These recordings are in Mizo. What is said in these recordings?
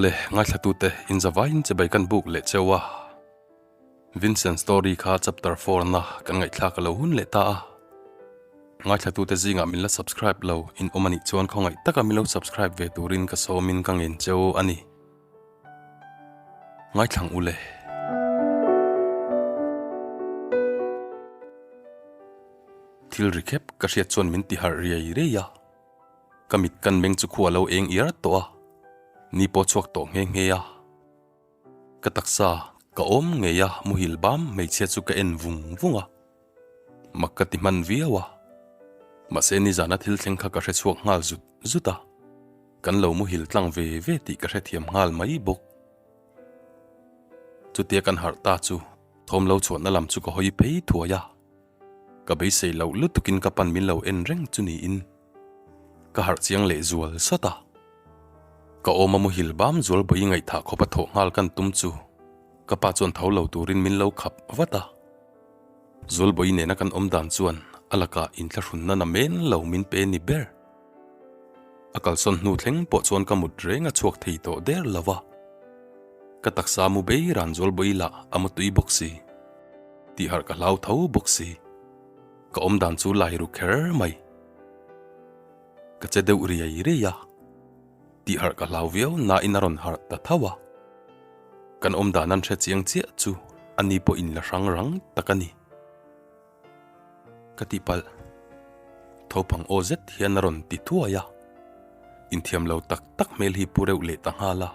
Awle, ngaithlatute inzavaiin chibai kan buk leh cheu a. Vincent story kha chapter four na kan ngaihthlak a lo hun leh ta a. Ngaithlatute zingah min la subscribe lo in awm anih chuan khawngaih taka min lo subscribe ve turin ka sawmin ka ngen cheu a ni. Ngaithlang ule. Thil ri khep ka hriat chuan min ti harh riai riai a. Ka mit kan meng chu khu a lo eng iar tawh a, ni pawh chhuak tawh nghe nghe a. Ka taksa ka awm ngei a muhil bam hmeichhia chu ka en vung vung a, mak ka ti hman viau a. Mahse nizana thil thleng kha ka hre chhuak nghal zut zut a, kan lo muhil tlang ve ve tih ka hrethiam nghal mai bawk. Chutia kan harh ta chu thawm lo chhuahna lam chu ka hawi phei thuai a. Ka beisei loh lutukin ka pan min lo en reng chu niin ka harh chiang leh zual sawt a. Ka awm a muhil bam zual bawi ngaihthah khawp a thawh nghal kan tum chu ka pa chuan tho lo turin min lo khap vat a. Zual bawi nena kan awm dan chuan a lakah inthlahrunna na men lo min pe ni ber. A kalsawn hnu thleng pawh chuan ka mut reng a chhuak thei tawh der lo va. Ka taksa mu bei ran zual bawi lah a mu tui bawk si. Tih harh ka hlau tho bawk si. Ka awm dan chu lai ru kher mai. Ka che deuh riai riai a. Tih harh ka hlau viau nain a rawn harh ta tho a. Kan awm dan an hre chiang chiah chu a ni pawh in la hrang rang tak a ni. Ka tihpalh. Thopang aw zet hian a rawn ti thuai a. Inthiam lo tak tak hmel hi pu reuh leh ta nghal a.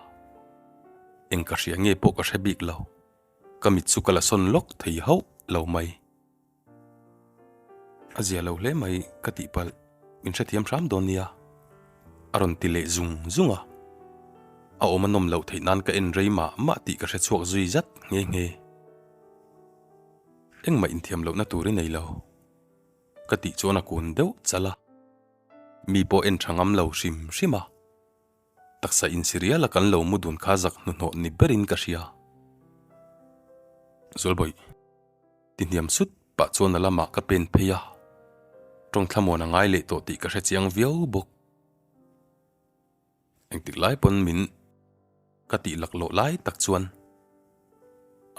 Eng ka hria nge pawh ka hre bik lo. Ka mit chu ka la sawn lawk thei hauh lo mai. A zia lo hle mai ka tih palh, min hrethiam hram dawn nia. A rawn ti leh zung zung a. A awm a nawm loh theih nan ka en rei mah mah tih ka hre chhuak zui zat nghe nghe. Engmah inthiam lohna tur i nei lo. Ka tih chuan a kun deuh chal a. Mi pawh en tha ngam lo hrim hrim a. Taksa insirial a kan lo mu dun kha zak hnuhnawh ni berin ka hria. Zualbawih, ti hniam sut pah chuan a lamah ka pen phei a, tawng thlamuan a ngai leh tawh tih ka hre chiang viau bawk. Engtik lai pawn min ka tih laklawh lai tak chuan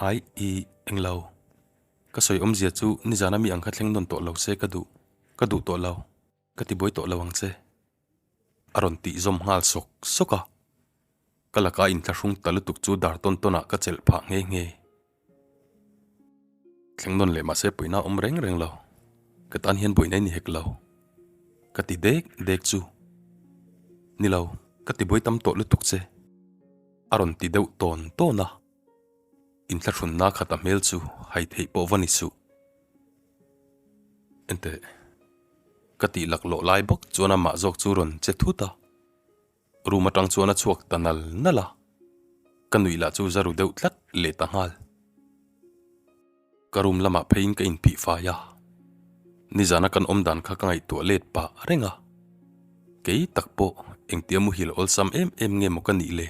ai i englo, ka sawi awmzia chu nizana mi ang kha thleng nawn tawh lo se ka duh, ka duh tawh lo. Ka ti buai tawh lo ang che. A rawn tih zawm nghal sawk sawk a. Ka laka inthlahrung ta lutuk chu dar tawn tawnah ka chelh phah nghe nghe. Thleng nawn leh mahse puihna a awm reng reng lo. Ka tan hian buaina i ni hek lo. Ka ti dek dek chu. Ni lo, ka ti buai tam tawh lutuk che. A rawn ti deuh tawn tawn a. Inthlahrunna khat a hmel chu hai theih pawh va ni suh. Enteh. Ka tih laklawh lai bawk chuan amah zawk chu rawn che thut a, room atang chuan a chhuak ta nal nal a, ka nuih lah chu za ru deuh tlat leh ta nghal. Ka room lamah pheiin ka inphih fai a, nizana kan awm dan kha ka ngaihtuah let pah reng a, kei tak pawh engtia muhil awlsam em em nge maw ka nih le?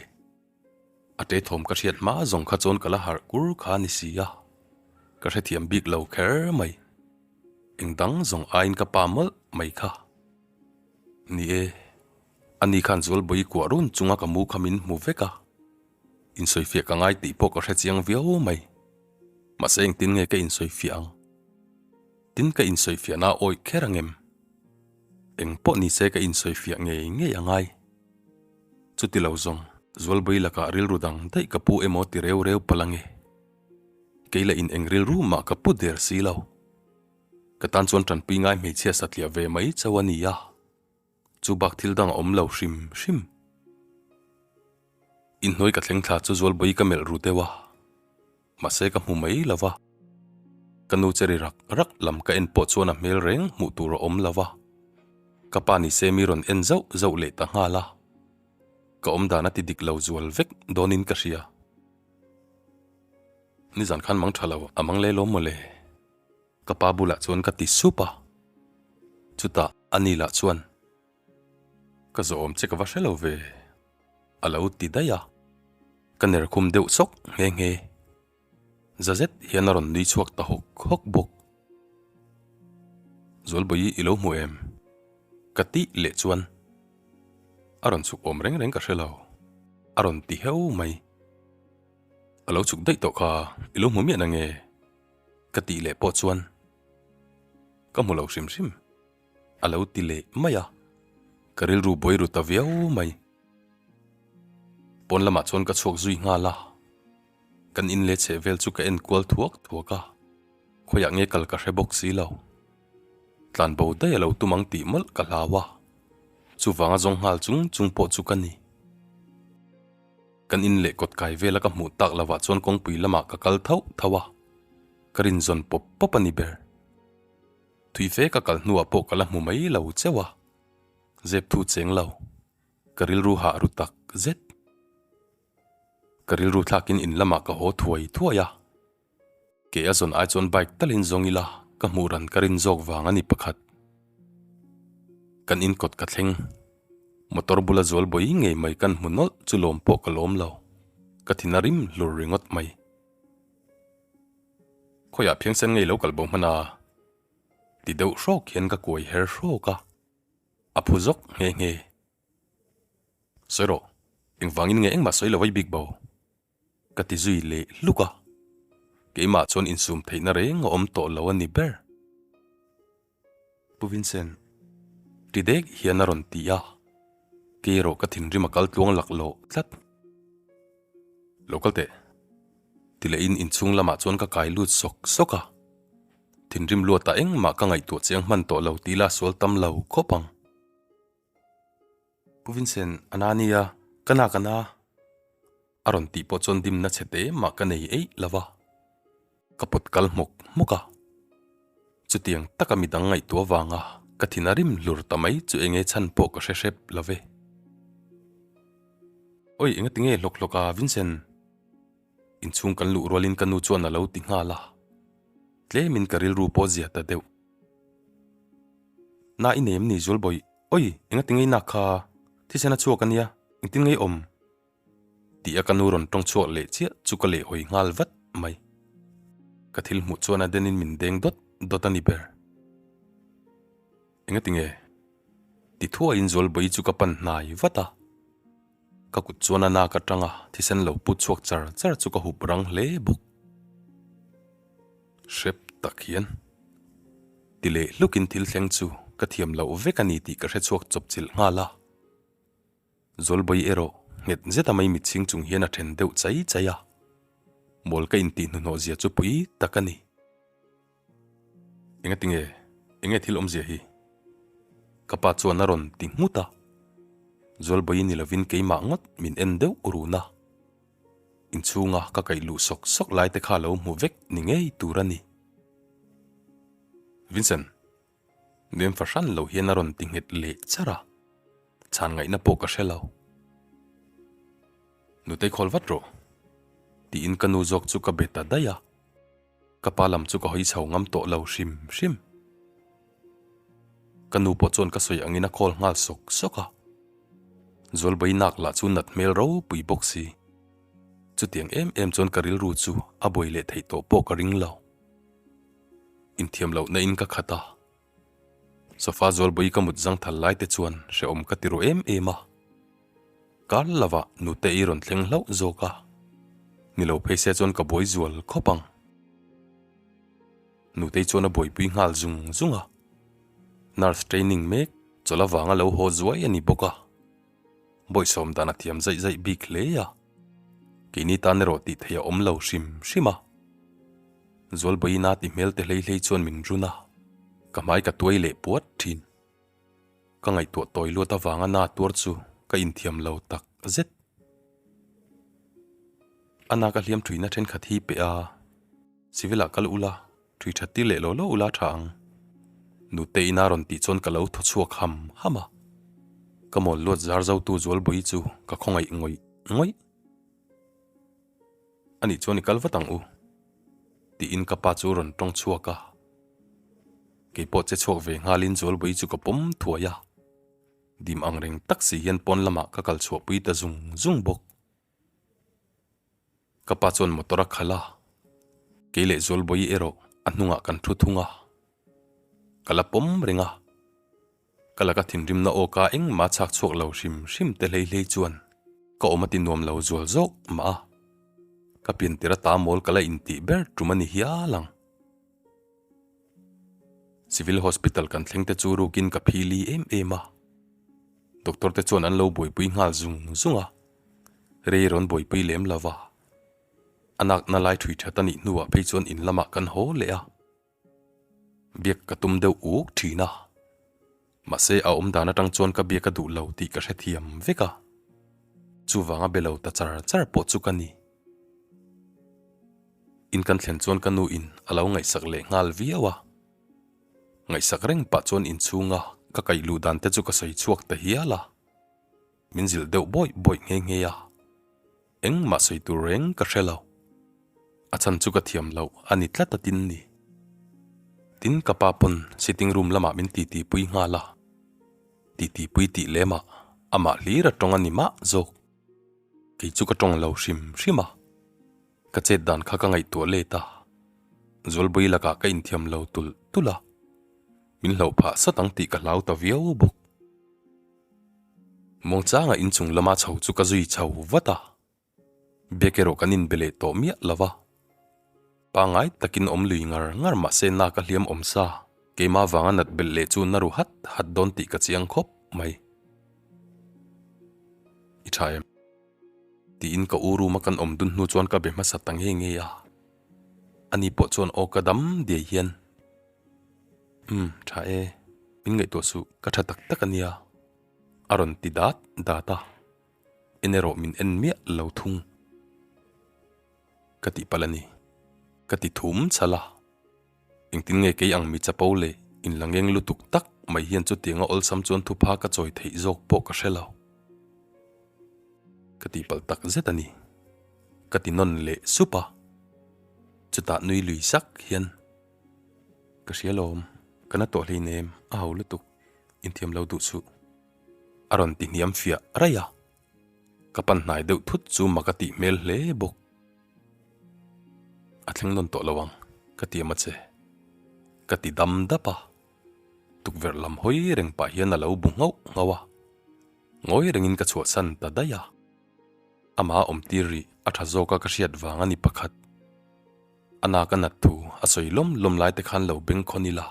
A ṭe thawm ka hriat hma zawng kha chuan ka la harh kur kha a ni si a, ka hrethiam bik lo kher mai. Eng dang zawng aiin ka pa mawlh mai kha. Ni e, ani khan Zualbawi kuah run chunga ka mu kha min hmu vek a, insawifiah ka ngai tih pawh ka hrechiang viau mai. Mahse engtin nge ka insawifiah ang? Tin ka insawifiahna a awih kher ang em? Eng pawh ni se ka insawifiah ngei ngei a ngai. Chuti lo zawng, Zualbawi lakah rilru dang daih ka pu emaw ti reu reu palh ange. Kei la in eng rilru mah ka pu der si lo. Ka tan chuan tanpui ngai hmeichhia satliah ve mai chauh a ni a, chu bak thil dang a awm lo hrim hrim. Inhnuai ka thleng thla chu Zualbawi ka melh ru deuh a, mahse ka hmu mai lo va. Ka nu che ri rak rak lam ka en pawh chuan a hmel reng hmuh tur a awm lo va. Ka pa ni se mi rawn en zauh zauh leh ta nghal a, ka awm dan a ti dik lo zual vek dawnin ka hria. Nizan khan mang tha lo a mang le lawm mawle. Ka pa bulah chuan ka ti sup a, chutah a ni lah chuan ka zawhawm che ka va hre lo ve a lo ti daih a, ka ner khum deuh sawk nghe nghe. Za zet hian a rawn nui chhuak ta hawk hawk bawk. Zualbawi i lo hmu em? Ka tih leh chuan a rawn chhuk awm reng reng ka hre lo. A rawn ti heu mai. A lo chhuk daih tawh kha i lo hmu miah na nge? Ka tih leh pawh chuan ka hmu lo hrim hrim. A lo ti leh mai a, ka rilru buai ru ta viau mai. Pawn lamah chuan ka chhuak zui nghal a, kan in leh chheh vel chu ka en kual thuak thuak a, khawiah nge kal ka hre bawk si lo. Tlan bo daih a lo tum ang tih mawlh ka hlau a, chuvanga zawng nghal chung chung pawh chu ka ni. Kan in leh kawt kai vela ka hmuh tak lovah chuan kawngpui lamah ka kal thauh thauh a, ka rinzawn pawp pawp a ni ber. Thui fe ka kal hnuah pawh ka la hmu mai lo cheuh a, zep thu cheng lo, ka rilru hah ru tak zet. Ka rilru thlakin in lamah ka haw thuai thuai a, ke a zawn ai chuan bike talin zawng ila ka hmuh ran ka rin zawk vang a ni pakhat. Kan in kawt ka thleng, motor bula zual bawi ngei mai kan hmu nawlh chu lawm pawh ka lawm lo, ka thin a rim hlur ringawt mai. Khawiah phiangsen ngei lo kal bo hman a? Ti deuh hrawk hian ka kuai her hrawk a, a phu zawk nghe nghe. Sawi rawh, engvangin nge engmah sawi lo vai bik bo? Ka ti zui leh hluk a, keimah chuan insum theihna reng a awm tawh lo a ni ber. Pu Vincent, ti dek hian a rawn ti a, kei erawh ka thinrim a kal tluang laklawh tlat. Lo kal teh, ti leh in inchhung lamah chuan ka kai lut sawk sawk a, thinrim luatah engmah ka ngaihtuah chiang hman tawh lo tih la sual tam lo khawp ang. Pu Vincent, a na nia, ka na ka na, a rawn tih pawh chuan dimna chhe te mah ka nei eih lo va, ka pawt kal hmawk hmawk a. Chutiang taka midang ngaihtuah avanga ka thin a rim hlur ta mai chu enge chhan pawh ka hre hrep lo ve. Oi, engati nge hlawk hlawk a, Vincent? Inchhung kan luh rualin ka nu chuan a lo ti nghal a, tlemin ka rilru pawh zia ta deuh. Na i nei em ni Zualbawih? Oi, engati nge i nak kha? Thisen a chhuak a nia, engtin nge i awm? Tih a ka nu rawn tawng chhuak leh chiah chu ka lehhawi nghal vat mai. Ka thil hmuh chuan a denin min deng dawt dawt a ni ber. Engati nge? Ti thuaiin Zualbawi chu ka pan hnai vat a. Ka kut chuan a nak atanga thisen lo put chhuak char char chu ka hup rang hle bawk. Hrep tak hian ti leh hlukin thil thleng chu ka thiam loh vek a ni tih ka hre chhuak chawp chilh nghal a. Zawlbawi erawh nghet zeta mai mitchhing chung hian a then deuh chai chai a, mawl ka intih hnuhnawh zia chu pui tak a ni. Engati nge? Enge thil awmzia hi? Ka pa chuan a rawn ti nghut a, Zawlbawi ni lovin keimah ngawt min en deuh run a, inchhunga ka kaih luh sawk sawk lai te kha lo hmu vek ni ngei tur a ni. Vincent, Nuam fahran lo hian a rawn ti nghet leh char a, chhan ngaihna pawh ka hre lo. Nutei khawl vat rawh, tiin ka nu zawk chu ka be ta daih a, ka pa lam chu ka hawi chho ngam tawh lo hrim hrim. Ka nu pawh chuan ka sawi angin a call nghal sawk sawk a, Zualbawi nak lah chu nat hmel ropui bawk si. Chutiang em em chuan ka rilru chu a buai leh theih tawh pawh ka ring lo. Inthiam lohna in ka khat a, sofa zualbawi ka mut zang thal lai te chuan hrehawm ka ti ru em em a, kar lovah nute i rawn thleng hlauh zawk a, ni lo phei se chuan ka buai zual khawp ang. Nutei chuan a buaipui nghal zung zung a, nurse training mek chawlh avanga lo haw zuai a ni bawk a, bawihsawm dan a thiam zaih zaih bik hle a, keini tan erawh tih theih a awm lo hrim hrim a. Zualbawiina ti hmel te hlei hlei chuan min run a, ka hmai ka tuai leh puat thin. Ka ngaihtuah tawi luat avanga na tuar chu ka inthiam lo tak zet. A na ka hliam thuina thenkhat hi pe a, civil ah kal ula, thui that tir leh law law ula tha ang. Nute ina rawn tih chuan ka lo thaw chhuak ham ham a. Ka mawl luat zar zotu Zualbawi chu ka khawngaih ngawih ngawih. Anih chuan i kal vat ang u, tiin ka pa chu rawn tawng chhuak a. Kei pawh che chhuak ve nghalin Zualbawi chu ka pawm thuai a. Dim ang reng tak si hian pawn lamah ka kal chhuahpui ta zung zung bawk. Ka pa chuan motor a khalh a, kei leh Zualbawi erawh a hnungah kan thu thung a. Ka la pawm reng a, ka laka thinrimna awka engmah chhak chhuak lo hrim hrim te hlei hlei chuan. Ka awm a ti nuam lo zual zawk mah a, ka piantir ata mawl ka la intih ber tum a ni hial ang. Civil Hospital kan thleng te chu rukin ka phili em em a, doctor te chuan an lo buaipui nghal zung zung a, rei rawn buaipui lem lo va, a nakna lai thui that a nih hnuah phei chuan in lamah kan haw leh a. Biak ka tum deuh uk thin a, mahse a awm dan atang chuan ka biak a duh lo tih ka hrethiam vek a, chuvanga be lo ta char char pawh chu ka ni. In kan thlen chuan ka nu in a lo ngaihsak leh nghal viau a, ngaihsak reng pah chuan inchhunga ka kaih luh dan te chu ka sawi chhuak ta hial a. Min zilh deuh bawih bawih nghe nghe a, engmah sawi tur reng ka hre lo. A chhan chu ka thiam loh a ni tlat a tin ni. Tin ka pa pawn sitting room lamah min titi pui nghal a, titi pui tih lemah amah hlir a tawng a ni mah zawk. Kei chu ka tawng lo hrim hrim a, ka chet dan kha ka ngaihtuah let a, Zualbui lakah ka inthiam lo tulh tulh a, min hlauh phah sat ang tih ka hlau ta viau bawk. Muangchanga inchung lama chho chu ka zui chho vat a, biak erawh kan inbe leh tawh miah lo va. Pangngai takin awm lui ngar ngar mah se na ka hliam awm sa, keimah vanga nat belh leh chu na ru hat hat dawn tih ka chiang khawp mai. I tha em? Tiin ka u room a kan awm dun hnu chuan ka be hmasa ta nge nge a, ani pawh chuan aw ka dam diai hian. Umm, tha e, min ngaihtuah suh, ka tha tak tak a nia, a rawn ti dat dat a, en erawh min en miah lo thung. Ka tih palh a ni, ka ti thum chhal a, engtin nge kei ang mi chapo leh inlangeng lutuk tak mai hian chutianga awlsam chuan thupha ka chawi theih zawk pawh ka hre lo. Ka tih palh tak zet a ni, ka ti nawn leh sup a, chutah nui lui sak hian. Ka hria lawm, ka na tawh hleinem, a ho lutuk, inthiam lo duh suh. A rawn ti hniam fiah raih a, ka pan hnai deuh thut chu mak a tih hmel hle bawk. A thleng nawn tawh lo ang, ka ti em a che. Ka ti dam dap a, tukverh lam hawi reng pah hian a lo bu nghauh nghauh a, ngawi rengin ka chhuahsan ta daih a. Amah awm tir rih a tha zawka ka hriat vang a ni pakhat. A nak a nat thu a sawi lawm lawm lai te khan lo beng khawn ila.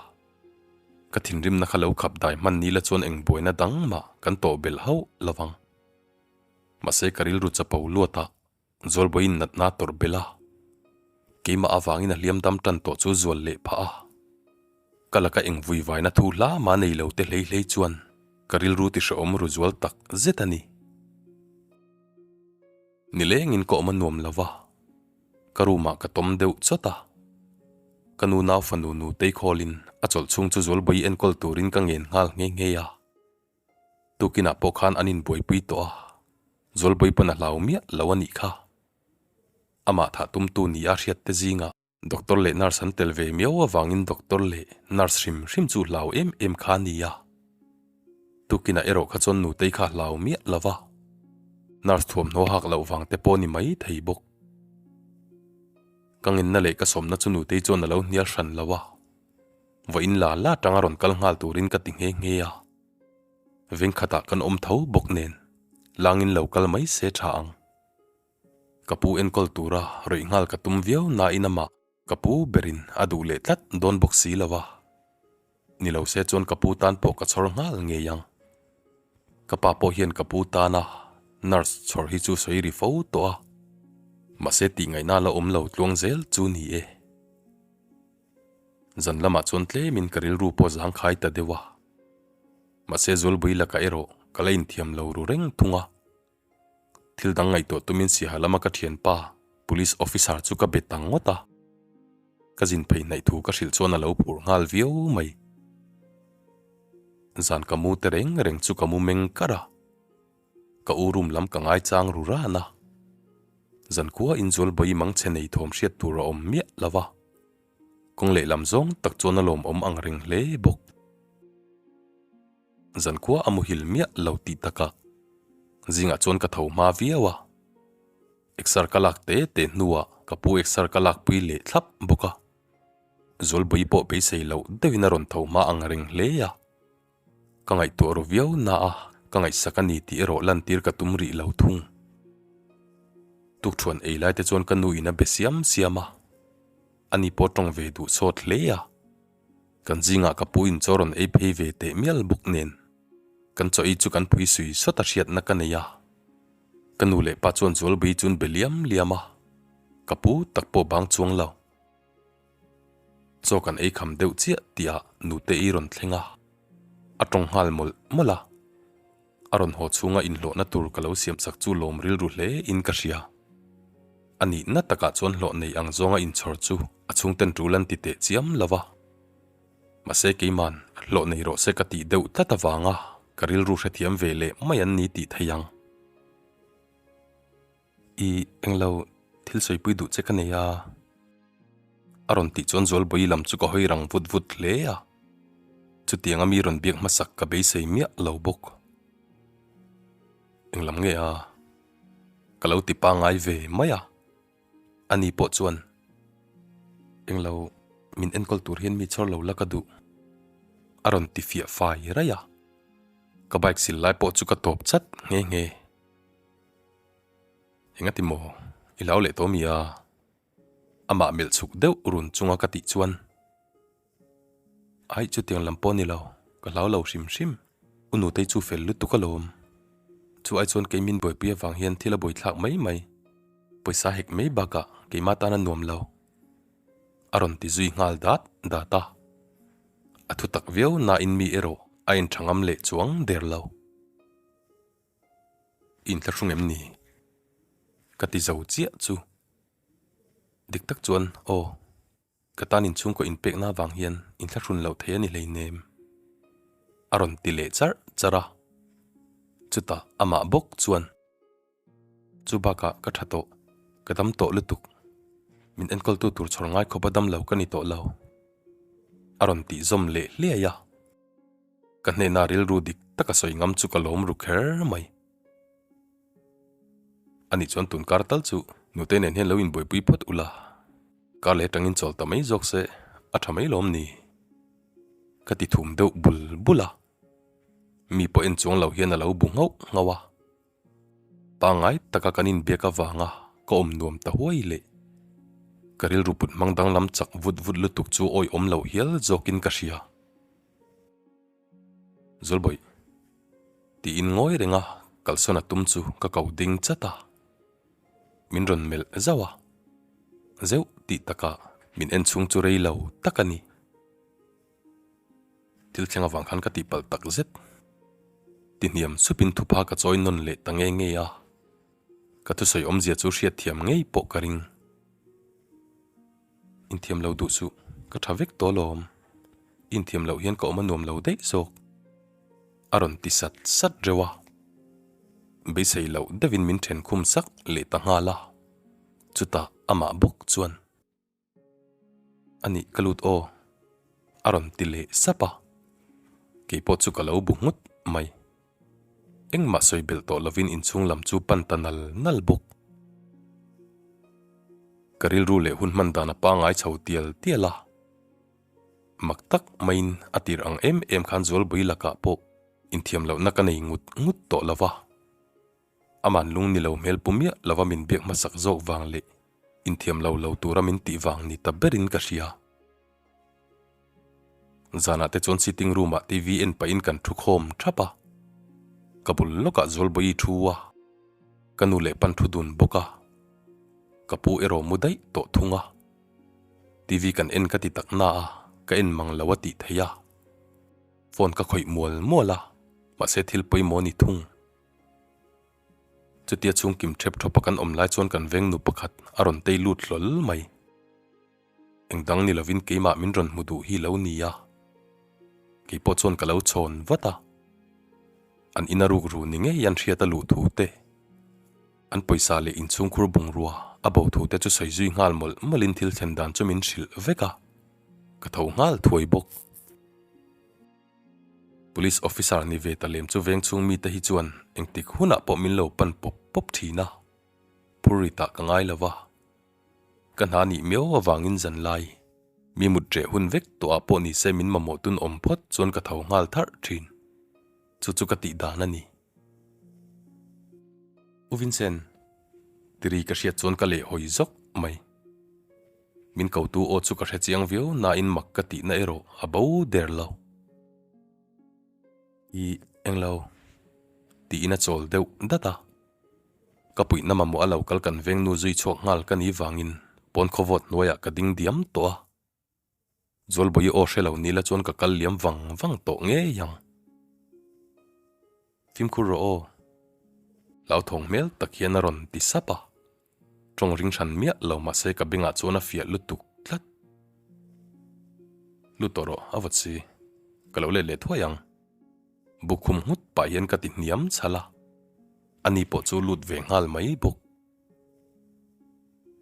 Ka thinrimna kha lo khap dai hman nila chuan eng buaina dang mah kan tawh belh hauh lo vang. Mahse ka rilru chapo luat a, Zawlbawiin natna tawrh belh a. Keimah avangin a hliam dam tan tawh chu zual leh phah a. Ka laka eng vuivaina thu hla mah nei lo te hlei hlei chuan ka rilru ti hrehawm ru zual tak zet a ni. Nilengin ka awm a nuam lo va, ka room ah ka tawm deuh chawt a. Ka nu nau fanu nutei khawlin a chawlh chhung chu Zualbawi enkawl turin ka ngen nghal nghe nghe a. Tukinah pawh khan an inbuaipui tawh a, Zualbawi pawn a hlau miah lo a nih kha. Amah thah tumtu ni a hriat te zingah Doctor leh nurse an tel ve miau avangin doctor leh nurse hrim hrim chu hlau em em kha a ni a. Tukinah erawh kha chuan nutei kha a hlau miah lo va, nurse thuamhnaw hak loh vang te pawh a ni mai thei bawk. Ka ngenna leh ka sawmna chu nutei chuan a lo hnial hran lo a, vawiin la la tanga rawn kal nghal turin ka ti nghe nghe a. Vengkhatah kan awm tho bawk nen langin lo kal mai se tha ang. Ka pu enkawl tura rawih nghal ka tum viau nain amah ka pu berin a duh leh tlat dawn bawk si lo a. Ni lo se chuan ka pu tan pawh ka chhawr nghal ngei ang. Ka pa pawh hian ka pu tana nurse chhawr hi chu sawi ri fo tawh a. Mahse tih ngaihna la awm lo tluang zel chu ni e. Zan lamah chuan tlemin ka rilru pawh zangkhai ta deuh a. Mahse Zualbui lakah erawh ka la inthiam lo ru reng thung a. Thil dang ngaihtuah tumin Siaha lama ka thianpa Police Officer chu ka be ta ngawt a. Ka zin phei hnaih thu ka hrilh chuan a lo phur nghal viau mai. Zan ka mu te reng reng chu ka mu meng kar a. Ka u room lam ka ngaichang ru ran a. Zan khua inzual bawi mangchhe nei thawm hriat tur a awm miah lo va. Kawng lehlam zawng tak chuan a lawmawm ang reng hle bawk. Zankhua a muhil miah lo tih takah zingah chuan ka tho hma viau a, exer ka lak te te hnuah ka pu exer ka lakpui leh thlap bawk a, Zualbawi pawh beisei loh deuhin a rawn tho hma ang reng hle a, ka ngaihtuah ru viau na a, ka ngaihsak a ni tih erawh lantir ka tum rih lo thung. Tukṭhuan ei lai te chuan ka nu in a be siam siam a, ani pawh tawng ve duh sawt hle a. Kan zingah ka pu in chaw rawn ei phei ve teh mial bawk nen kan chaw ei chu kan phui sui sawt a hriatna ka nei a. Ka nu leh pa chuan Zualbui chu an be liam liam a, ka pu tak pawh bang chuang lo. Chaw kan ei kham deuh chiah tihah nute i rawn thleng a, a tawng nghal mawlh mawlh a. A rawn haw chhunga inhlawhna tur ka lo siamsak chu lawm rilru hle in ka hria. A nihna takah chuan hlawh nei ang zawnga inchhawr chu a chhungten tul an ti teh chiam lo va. Mahse keiman hlawh nei rawh se ka tih deuh tlat avanga ka rilru hrethiam ve leh mai an ni tih thei ang. I englo thil sawipui duh che ka nei a. A rawn tih chuan Zualbawi lam chu ka hawi rang vut vut hle a. Chutianga mi rawn biak hmasak ka beisei miah lo bawk. Englam nge a? Ka lo ti pangngai ve mai a. Ani pawh chuan, Englo, min enkawl tur hian mi chhawr lo la ka duh. A rawn ti fiah fai raih a. Ka bike sil lai pawh chu ka tawp chat nghe nghe. Engati maw? I hlau leh tawh mi a? Amah melh chhuk deuh run chunga ka tih chuan, Aih chutiang lam pawh a ni lo, ka hlau lo hrim hrim. U Nutei chu fel lutuk alawm. Chu ai chuan kei min buaipui avang hian thil a buaithlak mai mai. Pawisa hek mai bakah keimah tan a nuam lo. A rawn ti zui nghal dat dat a. A thutak viau nain mi erawh a inṭha ngam leh chuang der lo. Inthlahrung em ni? Ka ti zo chiah chu. Dik tak chuan aw, ka tan inchhungkaw inpekna avang hian inthlahrun loh thei a ni hleinem. A rawn ti leh charh charh a. Chutah amah bawk chuan, Chu bakah ka tha tawh, ka dam tawh lutuk. Min enkawltu tur chhawr ngai khawpa dam lo ka ni tawh lo. A rawn tih zawm leh hliai a. Ka hnena rilru dik taka sawi ngam chu ka lawm ru kher mai. Ani chuan tun kar tal chu nute nen hian lo inbuaipui phawt ula, kar leh atangin chawl ta mai zawk se a tha mai lawm ni? Ka ti thum deuh bul bul a, mi pawh en chuang lo hian a lo bu nghauh nghauh a. Pangngai taka kan inbiak avanga ka awm nuam ta huai leh ka rilru put hmang danglam chak vut vut lutuk chu awihawm loh hial zawkin ka hria. Zulbawih, tiin ngawi renga kalsawn a tum chu ka ko ding chat a, min rawn melh zauh a, zeuh tih takah min en chhung chu rei lo tak a ni. Thil thleng avang khan ka tihpalh tak zet. Ti hniam supin thupha ka chawi nawn leh ta nge nge a, ka thusawi awmzia chu hriatthiam ngei pawh ka ring. Inthiam lo duh suh, ka tha vek tawh alawm. Inthiam loh hian ka awm a nuam lo daih zawk. A rawn ti sat sat reuh a. Beisei loh deuhin min then khum sak leh ta nghal a. Chutah amah bawk chuan, A nih ka lut aw. A rawn ti leh sap a. Keipawh chu ka lo bu nghut mai. Engmah sawi belh tawh lovin inchhung lam chu pan ta nal nal bawk. Ka rilru leh hun hman dan a pangngai chho tial tial a. Mak tak maiin a tir ang em em khan Zualbui lakah pawh inthiam lohna ka nei ngut ngut tawh lo va. Aman lung ni lo hmel pu miah lova min biak hmasak zawk vang leh inthiam lo lo tura min tih vang ni ta berin ka hria. Zanah te chuan sitting room ah TV en pahin kan thu khawm thap a, ka bul lawkah Zualbawi thu a, ka nu leh pan thu dun bawk a, ka pu erawh mu daih tawh thung a, TV kan en ka ti tak na a, ka en mang lo a tih theih a, phone ka khawih mual mual a, mahse thil pawimawh ni thung. Chutia chhungkim thep thawpa kan awm lai chuan kan veng nu pakhat a rawn tei lut hlawl mai. Eng dang ni lovin keimah min rawn hmu duh hi lo ni a, kei pawh chuan ka lo chhawn vat a. An ina ruk ru ni ngei an hriat a luh thu te, an pawisa leh inchhungkhur bungrua a bo thu te chu sawi zui nghal mawlh mawlhin thil thlen dan chu min hrilh vek a, ka tho nghal thuai bawk. Police officer ni ve ta lem chu veng chhung mite hi chuan engtik hunah pawh min lo pan pawp pawp thin a, phur ri tah ka ngai lo va. Ka hna nih miau avangin zan lai, mi mut reh hun vek tawhah pawh ni se min mamawh tun awm phawt chuan ka tho nghal tharh thin. Chu chu ka tih dan a ni. U Vincent, ti. Tiri ka hriat chuan ka lehhawi zawk mai. Min kotu aw chu ka hre chiang viau nain mak ka tihna erawh a bo der lo. I englo tiin a chawl deuh dat a. Ka puihna mamawh a lo kal kan veng nu zui chhuak nghal ka ni vangin pawn khawvawt hnuaiah ka ding diam tawh a. Zawlbawi aw hre lo ni la chuan ka kal liam vang vang tawh ngei ang. Fimkhur rawh aw. Hlauthawng hmel tak hian a rawn ti sap a. Tawng ring hran miah lo mahse ka bengah chuan a fiah lutuk tlat. Lut tawh rawh a vawt si. Ka lo let leh thuai ang. Buk khum nghut pah hian ka ti hniam chhal a. Ani pawh chu lut ve nghal mai bawk.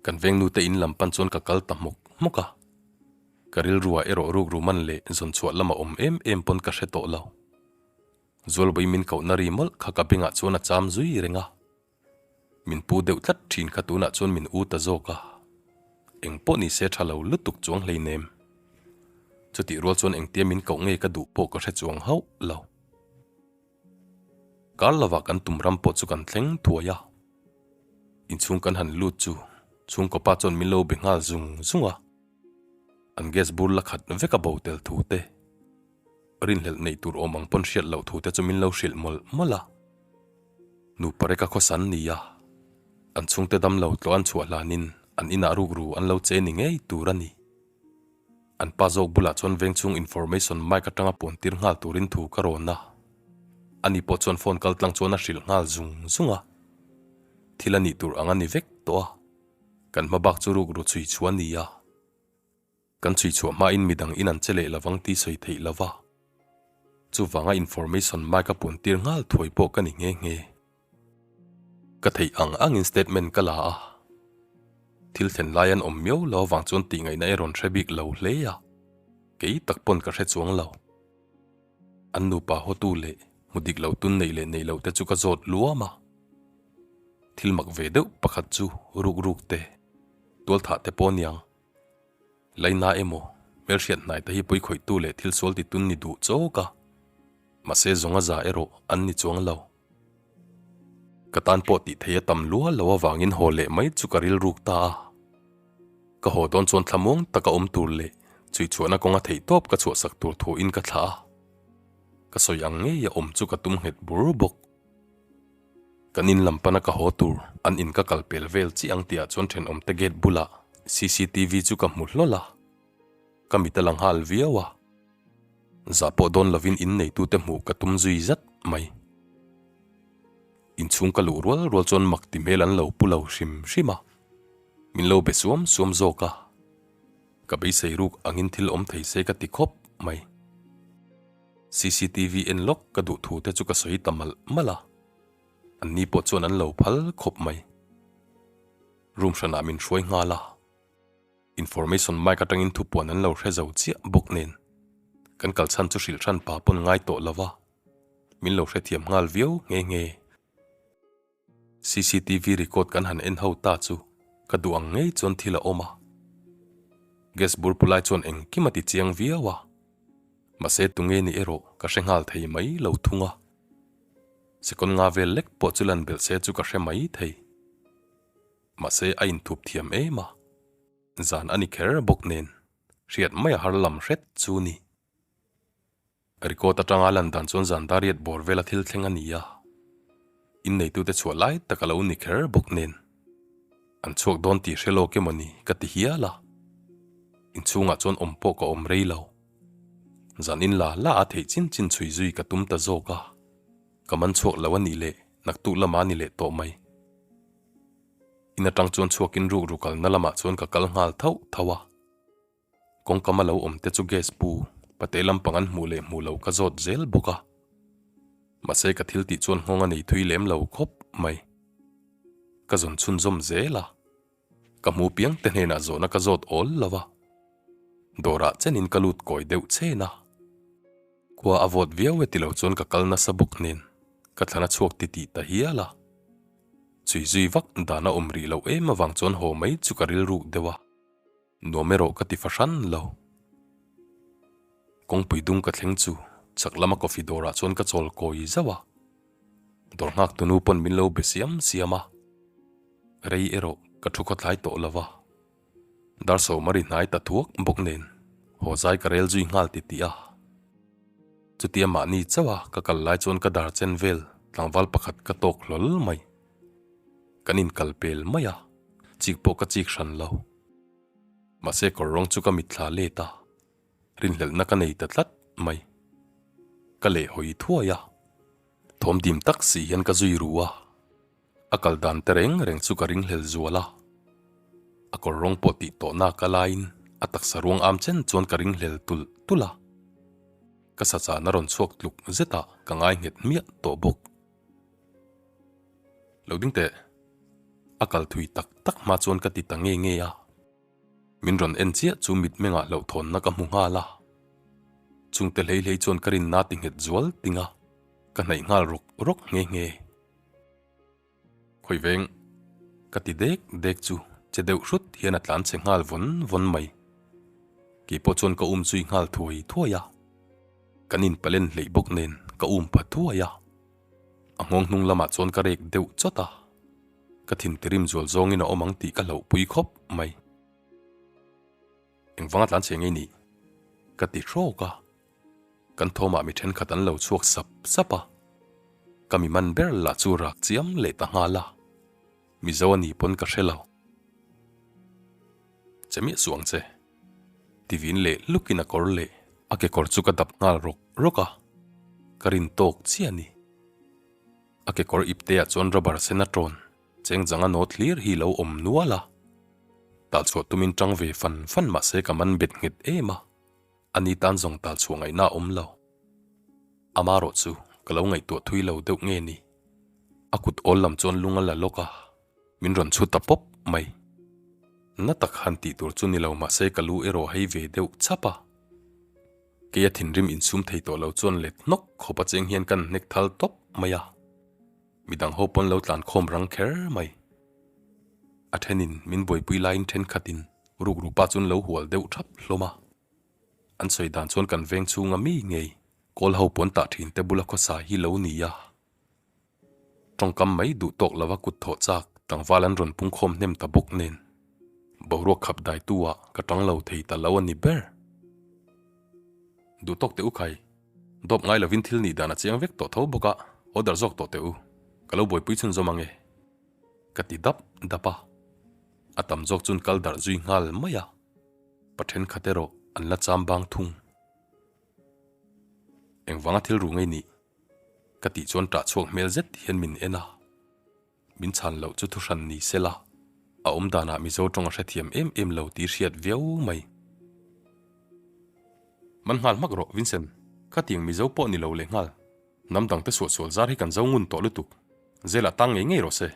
Kan vengnute in lam pan chuan ka kal ta hmawk hmawk a. Ka rilruah erawh rukru man leh zawn chhuah lama awm em em pawn ka hre tawh lo. Zualbawi min kohna ri mawlh kha ka bengah chuan a cham zui reng a. Min pu deuh tlat thin kha tunah chuan min u ta zawk a. Eng pawh ni se tha lo lutuk chuang hleinem. Chutih rual chuan engtia min koh nge ka duh pawh ka hre chuang hauh lo. Kar lovah kan tum ram pawh chu kan thleng thuai a. Inchhung kan han lut chu chhungkaw pa chuan min lo be nghal zung zung a. An gas bur la khat vek a bo tel thu te. Rinhlelh neih tur awm ang pawn hriat loh thu te chu min lo hrilh mawlh mawlh a. Nupa reka khawsan ni a, an chhungte damlo tlawh an chhuah hlanin an inah rukru an lo che ni ngei tur a ni. An pa zawk bulah chuan vengchhung information mic atanga puan tir nghal turin thu ka rawn a. Ani pawh chuan phone kal tlang chuan a hrilh nghal zung zung a. Thil a nih tur ang a ni vek tawh a. Kan hma bak chu rukru chhui chhuah a ni a. Kan chhui chhuah hmain midang in an che leh lovang tih sawi theih lo va. Chuvanga information mic a puan tir nghal thuai pawh ka ni nghe nghe. Ka theih ang angin statement ka la a. Thil thlen lai an awm miau lo avang chuan tih ngaihna e rawn hre bik lo hle a. Kei tak pawn ka hre chuang lo. An nupa hawtu leh hmu dik lo tun neih leh neih loh te chu ka zawt luam a. Thil mak ve deuh pakhat chu ruk ruk te, tualthah te pawh aniang. Laina emaw, hmelhriat hnai te hi pawi khawihtu leh thil sual titun ni duh chawk a. Mahse zawnga za erawh an ni chuang lo. Ka tan pawh tih thei a tam lua lo avangin haw leh mai chu ka rilruk ta a. Ka haw dawn chuan thlamuang taka awm tur leh chhuihchhuahna kawnga theihtawp ka chhuahsak tur thuin ka thlah a. Ka sawi ang ngei a awm chu ka tum nghet bur bawk. Kan in lam pana ka haw tur an in ka kal pel vel chiah ang tihah chuan thenawmte gate bulah cctv chu ka hmu hlawl a. Ka mit a la nghal viau a. Zah pawh dawn lovin in neitute hmuh ka tum zui zat mai. Inchhung ka luh rual rual chuan mak ti hmel an lo pu lo hrim hrim a, min lo be suam suam zawk a. Ka beisei ruk angin thil awm thei se ka ti khawp mai. Cctv en lawk ka duh thu te chu ka sawi ta malh malh a, anni pawh chuan an lo phal khawp mai. Room hranah min hruai nghal a. Information mic atangin thupuan an lo hre zo chiah bawk nen kan kal chhan chu hrilh hran pa pawn ngai tawh lo va, min lo hrethiam nghal viau nghe nghe. Cctv record kan han en ho ta chu ka duh ang ngei chuan thil a awm a. Gas bur pu lai chuan engkim a ti chiang viau a, mahse tunge ni erawh ka hre nghal thei mai lo thung a. Second nga vel lek pawh chu lan belh se chu ka hre mai thei. Mahse a inthup thiam em a, zan a ni kher bawk nen hriat mai a har lam hret chu ni. Record atanga lan dan chuan zan dariat bawr vela thil thleng a ni a, inneitute chhuah lai tak a lo ni kher bawk nen an chhuak dawn tih hre lawk emaw ni ka ti hial a, inchhungah chuan awm pawh ka awm rei lo. Zan in la la a theih chin chin chhui zui ka tum ta zawk a, ka man chhuak lo a nih leh naktuk lama a ni leh tawh mai. In atang chuan chhuakin rukru kalna lamah chuan ka kal nghal thauh thauh a. Kawngkam a lo awm te chu gas pu pate lampang an hmuh leh hmuh loh ka zawt zel bawk a. Mahse ka thil tih chuan nghawng a nei thui lem lo khawp mai. Ka zawn chhunzawm zel a. Ka hmu piang te hnenah zawhna ka zawt awl lo a. Dawrah chenin ka lut kawi deuh chen a. Khua a vawt viau e tilo chuan ka kal nasa bawk nen ka thlan a chhuak ti tih ta hial a. Chhui zui vak dan a awm rih loh em avang chuan haw mai chu ka rilruk deuh a, nuam erawh ka ti fahran lo. Kawngpui dung ka thleng chu chak lama coffee dawrah chuan ka chawl kawi zauh a, dawr nghak tunu pawn min lo be siam siam a. Rei erawh ka thu khawthlai tawh lo va, dar sawm a ri hnai ta thuak bawk nen haw zai ka rel zui nghal ti tih a. Chutia mahni chauh a ka kal lai chuan ka dar chen vel tlangval pakhat ka tawk hlawl mai. Kan inkal pel mai a, chik pawh ka chik hran lo. Mahse kawr rawng chu ka mitthla let a, rinhlelhna ka nei ta tlat mai. Ka lehhawi thuai a, thawm dim tak si hian ka zui ru a. A kal dan te reng reng chu ka ringhlel zual a, a kawr rawng pawh tih tawh nak a laiin a taksa ruang am chen chuan ka ringhlel tulh tulh a. Ka sachahna rawn chhuak tluk zetah ka ngai nghet hmiah tawh bawk. Lo ding teh, a kal thui tak tak hma chuan ka ti ta nge nge a. Min rawn en chiah chu mitmengah hlauhthawnna ka hmu nghal a. Chungte hlei hlei chuan ka rinna ti nghet zual ting a, ka hnaih nghal rawk rawk nghe nghe. Khawi veng, ka ti dek dek chu che deuh hrut hian a tlan chhe nghal vawn vawn mai. Kei pawh chuan ka um zui nghal thuai thuai a. Kan inpalen hleih bawk nen ka um pha thuai a. A nghawng hnung lamah chuan ka rek deuh chawt a. Ka thintirim zual zawngin a awm ang tih ka hlauhpui khawp mai. Engvanga tlan chhe ngei nih? Ka ti hrawk a. Kan thawmah mi thenkhat an lo chhuak sap sap a, ka mi man ber lah chu rak chiam leh ta nghal a, Mizo a ni pawn ka hre lo. Che miah suh ang che. Ti vin leh lukin a kawr leh a kekawr chu ka dap nghal rawk rawk a, ka rin tawk chiah a ni. A kekawr ipteah chuan rubber sen a tawn cheng chang a nawt hlir hi lo awm nual a, talchhuah tumin tang ve fan fan mah se ka man bet nghet em a. A ni tan zawng tal chhuah ngaihna a awm lo. Amarawh chu ka lo ngaihtuah thui lo deuh nge ni. A kut awl lam chuan lung a la lawk a, min rawn chhut ta pawp mai. Na tak han tih tur chu ni lo mahse ka lu erawh hei ve deuh chap a. Kei a thinrim insum thei tawh lo chuan let hnawk khawp a cheng hian kan hnek thal tawp mai a. Midang ho pawn lo tlan khawm rang kher mai. A thenin min buaipui laiin thenkhatin rukru pa chuan lo hual deuh thap hlawm a. An sawi dan chuan kan veng chhunga mi ngei kawl ho pawn tah thin te bula khawsa hi lo ni a. Tawngkam mai duh tawk lova kut thawh chak tlangval an rawn pung khawm hnem ta bawk nen boruak khap daitu ah ka tang lo thei ta lo a ni ber. Duh tawk teh u khai. Dawp ngai lovin thil nih dan a chiang vek tawh tho bawk a, order zawk tawh teh u. Ka lo buaipui chhunzawm ang e. Ka ti dap dap a. A tam zawk chuan kal darh zui nghal mai a. Pa thenkhat erawh an la cham bang thung. Engvanga thil ru ngei nih? Ka tih chuan ṭah chhuak hmel zet hian min en a. Min chhan loh chu thuhran ni se la, a awm danah Mizo ṭawng a hrethiam em em lo tih hriat viau mai. Man nghal hmak rawh Vincent, khatiang Mizo pawh ni lo leh nghal, hnam dangte suahsual zar hi kan zo ngun tawh lutuk, zelah tang ngei ngei rawh se.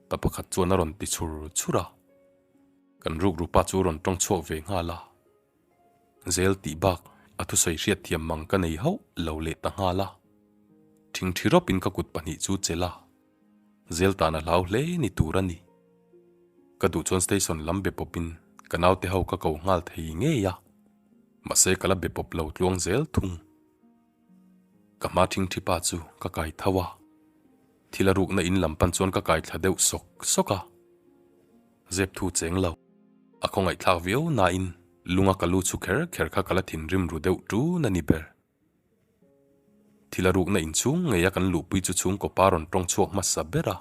Pa pakhat chuan a rawn ti chhur chhur a, kan rukru pa chu rawn ṭawng chhuak ve nghal a. Zel tih bak a thusawi hriatthiam mang ka nei hauh lo leh ta nghal a. Thingthi rawpin ka kut pahnih chu chelh a, zel tan a hlau hle ni tur a ni. Ka duh chuan station lam be pawpin ka naute ho ka ko nghal thei ngei a, mahse ka la be pawp lo tluang zel thung. Ka hma thingthi pa chu ka kai tho a, thil a rukna in lam pan chuan ka kai thla deuh sawk sawk a. Zep thu cheng lo. A khawngaihthlak viau nain lunga ka lu chhu kher kher kha ka la thinrim ru deuh ṭun a ni ber. Thil a rukna inchhung ngeia kan luhpui chu chhungkaw pa rawn tawng chhuak hmasa ber a,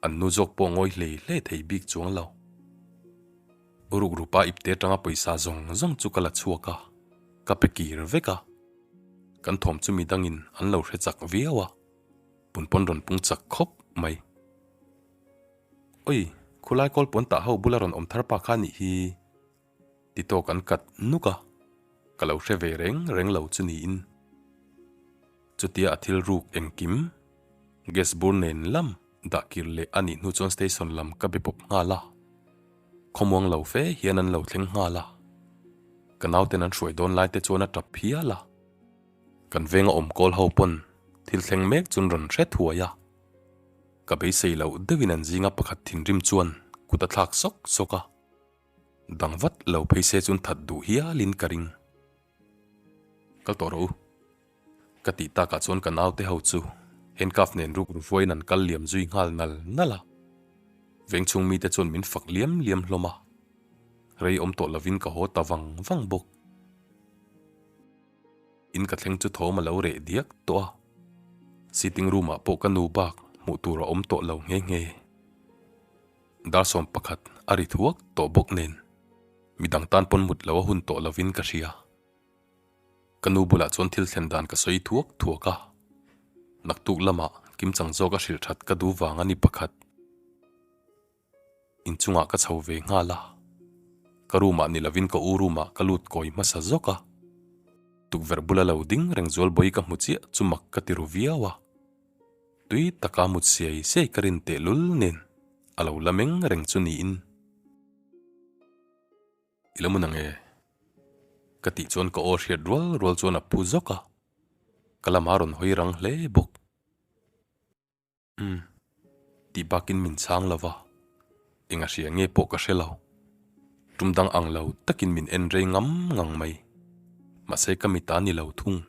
an nu zawk pawh ngawi hlei hlei thei bik chuang lo. Rukrupa ipte atanga pawisa zawng zawng chu ka la chhuak a, ka pe kir vek a. Kan thawm chu midangin an lo hre chak viau a, punpawn rawn pung chak khawp mai. Oi, khulai kawl pawn tah ho bula rawn awm thar pa kha nih hi ti tawk an kat nuk a, ka lo hre ve reng reng lo chu niin. Chutia a thil ruk engkim, gas bur nen lam dah kir leh a nih hnu chuan station lam ka be pawp nghal a, khawmuang lo fe hian an lo thleng nghal a, ka nauten an hruai dawn lai te chuan a tap phial a, kan venga awm kawl ho pawn thil thleng mek chun rawn hre thuai a. Ka beisei loh deuhin an zinga pakhat thinrim chuan kut a thlak sawk sawk a, dang vat lo phei se chuan that duh hialin ka ring. Kal tawh rawh u. Ka tih takah chuan ka naute ho chu handcuff nen rukru vuaiin an kal liam zui nghal nal nal a. Vengchhung mite chuan min fak liam liam hlawm a, rei awm tawh lovin ka haw ta vang vang bawk. In ka thleng chu thawm a lo reh diak tawh a, sitting room ah pawh ka nu bak hmuh tur a awm tawh lo nghe nghe. Dar 11 a ri thuak tawh bawk nen midang tan pawn mut lo a hun tawh lovin ka hria. Ka nu bulah chuan thil thlen dan ka sawi thuak thuak a, naktuk lamah kimchang zawk a hrilh that ka duh vang a ni pakhat. Inchungah ka chho ve nghal a, ka room ah ni lovin ka u room ah ka lut kawi hmasa zawk a. Tukverh bula lo ding reng zualbawi ka hmu chiah chu mak ka ti ru viau a. Tui taka mut siai siai ka rin tehlul nen a lo la meng reng chu niin. I lo mun ang e? Ka tih chuan ka aw hriat rual rual chuan a phu zawk a, ka lamah a rawn hawi rang hle bawk. Umm, tih bakin min chhang lo va, eng a hria nge pawh ka hre lo. Tum dang ang lo takin min en rei ngam ngang mai, mahse ka mit a ni lo thung.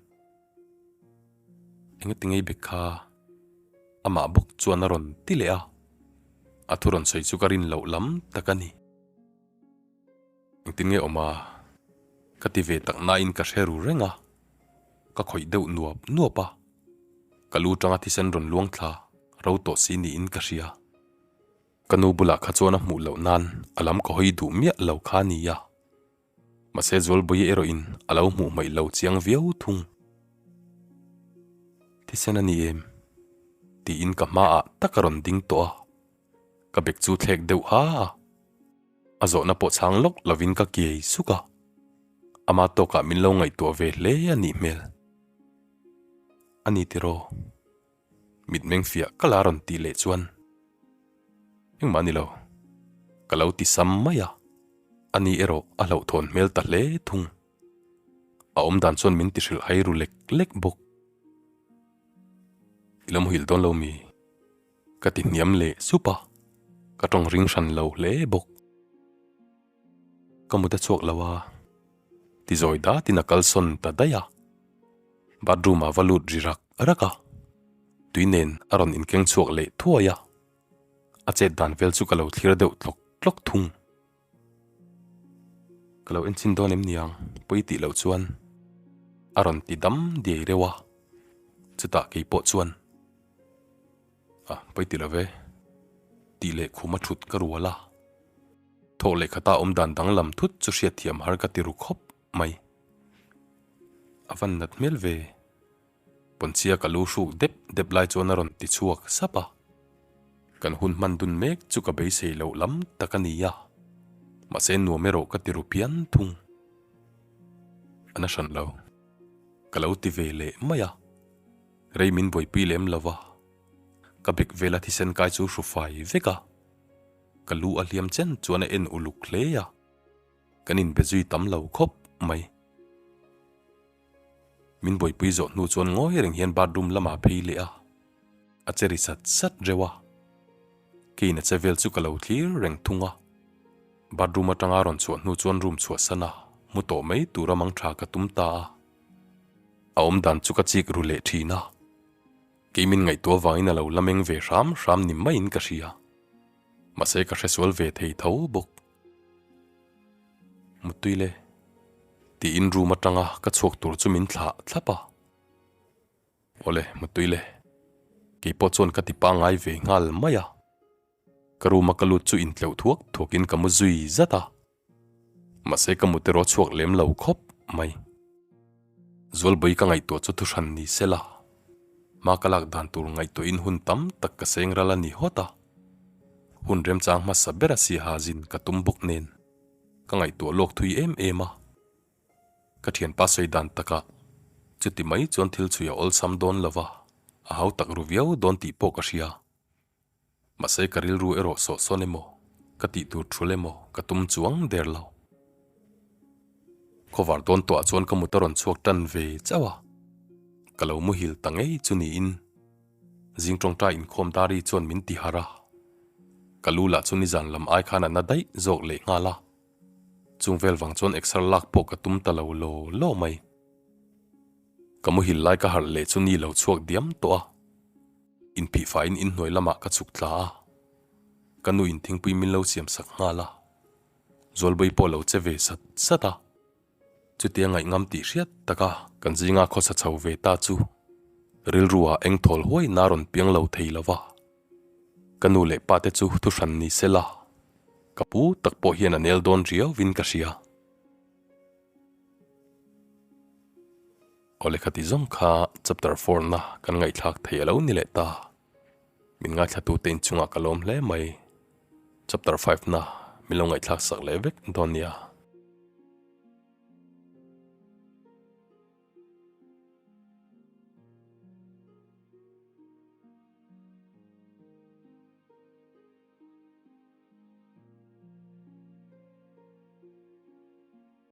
Engati ngei bek kha? Amah bawk chuan a rawn ti leh a, a thu rawn sawi chu ka rin loh lam tak a ni. Engtin nge awm a? Ka ti ve tak nain ka hre ru reng a, ka khawih deuh nuap nuap a, ka lu tanga thisen rawn luang thla ro tawh si niin ka hria. Ka nu bulah kha chuan a hmuh loh nan a lam ka hawi duh miah lo kha a nia. Mahse Zualbawi erawhin a lo hmuh hmaih lo chiang viau thung. Thisen a ni em? Tiin ka hmaah tak a rawn ding tawh a, ka bag chu thlek deuh ha a. A zawhna pawh chhang lawk lovin ka kiai suk a, ama tawkah min lo ngaihtuah ve hle a nih hmel. A ni tiraw? Mitmeng fiah ka la rawn tih leh chuan engmah a ni lo, ka lo ti sam mai a, ani erawh a hlauhthawn hmel ta hle thung. A awmdan chuan min ti hrilh hai ru lek lek bawk. I lo muhil dawn lo mi? Ka ti hniam leh sup a, ka tawng ring hran lo hle bawk. Ka mut a chhuak lo a, ti zawi datin a kalsawn ta daih a. Bathroom ah va lut ri rak rak a, tui nen a rawn inkeng chhuak leh thuai a. A chet dan vel chu ka lo thlir deuh tlawk tlawk thung. Ka lo enchhin dawn em niang, pawi tih loh chuan a rawn ti dam diai reuh a, chutah kei pawh chuan A, pawi ti lo ve, tih leh khum a thut ka rual a, thawh leh khata awm dan danglam thut chu hriatthiam har ka ti ru khawp mai. A van nat hmel ve. Pawnchhia ka lu hruk dep dep lai chuan a rawn ti chhuak sap a. Kan hun hman dun mek chu ka beisei loh lam tak a ni a, mahse nuam erawh ka ti ru phian thung. A na hran lo. Ka lo ti ve leh mai a, rei min buaipui lem lo va, ka bek vela thisen kai chu hru fai vek a, ka lu a hliam chen chuan a en uluk hle a, kan inbe zui tam lo khawp mai. Min buaipui zawh hnu chuan ngawi reng hian bathroom lamah phei leh a, a che ri sat sat reuh a. Keiin a che vel chu ka lo thlir reng thung a. Bathroom atanga rawn chhuah hnu chuan room chhuahsan a, mu tawh mai tura mang tha ka tum ta a. A awmdan chu ka chik ru leh thin a. Kei min ngaihtuah vangin a lo la meng ve hram hram ni maiin ka hria. Mahse ka hresual ve thei tho bawk. Muttui le. Tiin room atanga ka chhuak tur chu min thlah thlap a. Awle, muttui le. Keipawh chuan ka ti pangngai ve nghal mai a. Ka room a ka lut chu intleuh thuak thuakin ka mu zui zat a. Mahse ka mut erawh chhuak lem lo khawp mai. Zualbawi ka ngaihtuah chu thuhran ni sela. Hma ka lak dan tur ngaihtuahin hun tam tak ka seng ral a ni hawt a. Hun remchang hmasa ber a siaha zin ka tum bawk nen ka ngaihtuah lawk thui em em a. Ka thianpa sawi dan takah chuti mai chuan thil chhui a awlsam dawn lo va, a hau tak ru viau dawn tih pawh ka hria. Mahse ka rilru erawh sawh sawn emaw, ka tih tur thul emaw ka tum chuang der lo. Khawvar dawn tawhah chuan ka mut a rawn chhuak tan ve chauh a, ka lo muhil ta ngei chu niin zing tawngtai inkhawm dari chuan min ti harh a, ka lu lah chu nizan lam ai khan a na daih zawk leh nghal a, chung vel vang chuan exer lak pawh ka tum ta lo law law mai. Ka muhil lai ka harh leh chu ni lo chhuak diam tawh a. Inphihfaiin inhnuai lamah ka chhuk tla a. Ka nu in thingpui min lo siam sak nghal a, Zualbawi pawh lo che ve sat sat a. Chutia ngaihngam tih hriat taka kan zinga khawsa chho ve ta chu rilru ah eng thawl huai na rawn piang lo thei lo va. Ka nu leh pa te chu thu hran ni se la, ka pu tak pawh hian a nel dawn riau vin ka hria. Aw lehkha ti zawng kha chapter four na kan ngaihthlak thei a lo ni leh ta. Min ngaithlatute inchungah ka lawm hle mai. Chapter 5 na min lo ngaihthlak sak leh vek dawn nia.